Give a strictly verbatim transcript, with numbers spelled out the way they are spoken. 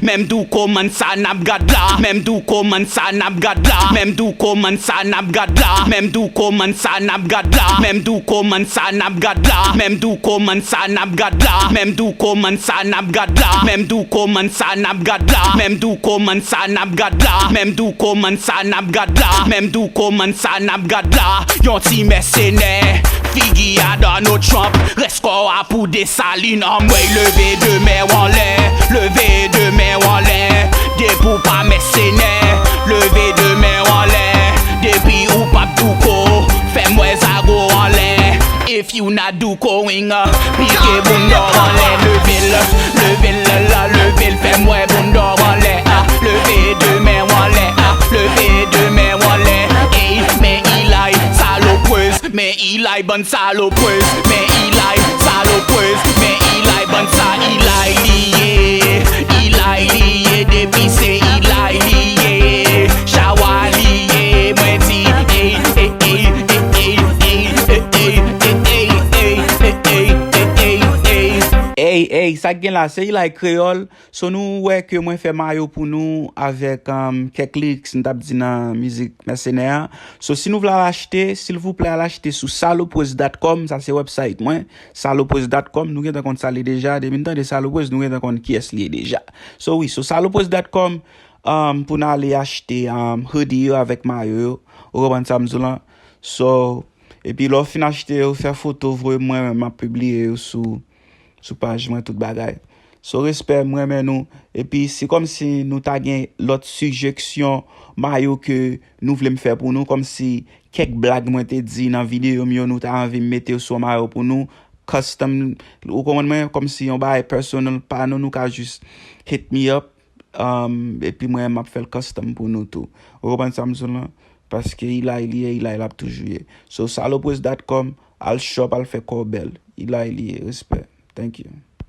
Menm tou komann sa n ap gad la. Menm tou komann sa n ap gad la. Menm tou komann sa n ap gad la. Menm tou komann sa n ap gad la. Menm tou komann sa n ap gad la. Menm tou komann sa n ap gad la. Menm tou komann sa n ap gad la. Menm tou komann sa n ap gad la. Menm tou komann sa n ap gad la. Menm tou komann sa n ap gad la. Menm tou komann sa n ap gad la. Yon ti mèsenè, figi a Donald Trump. Rès kò a pou Desalin, anmwey, leve de men w anlè. Leve de men w anlè. Depi w pa mèsenè, leve de men w anlè. Depi ou p ap douko, fè m wè zago anlè. If you not doukoing, pike bounda w anlè. Leve l, leve l la, leve l, fè m wè bounda w anlè. Ah, leve de men w anlè. Ah, leve de men w anlè. Ey, men Eli, saloprez. Men Eli, bann saloprez. Men Eli, saloprez. Men Eli, bann sa Eli li ye. Eli li ye, depi se Eli li ye. Chawa li ye, mwen di, ey, ey, ey. Ey, ey, sa k gen la, se Eli Kreyòl. So nou wè ke mwen fè mayo pou nou avèk, um, kèk lyrics m t ap di nan mizik Mèsenè a. So si nou vle al achte, silvouplè al achte sou saloprez dot com, sa se website mwen, saloprez dot com, nou gentan konn sa l ye deja, depi n tande Saloprez, nou gentan konn kiyès li ye deja. So wi, so saloprez dot com, um, pou n ale achte, um, hoodie yo avèk mayo yo, ou konprann sa m di w lan. So, epi lè w fin achte yo, fè foto, voye mwen, m ap pibliye yo sou sou paj mwen, tout bagay. So respè, m renmen nou. Epi se kòmsi nou ta gen lòt sijeksyon mayo ke nou vle m fè pou nou, kòmsi kèk blag mwen te di nan videyo m yo, nou ta anvi m mete yo sou yon mayo pou nou, custom, ou konprann mwen, kòmsi yon bagay personal pa nou, nou ka jis hit me up, um, epi mwen m ap fè l custom pou nou tou. Ou konprann sa m di w lan? Paske Eli li ye, Eli l ap toujou ye. So saloprez dot com, al shop, al fè kò w bèl. Eli li ye, respè. Thank you.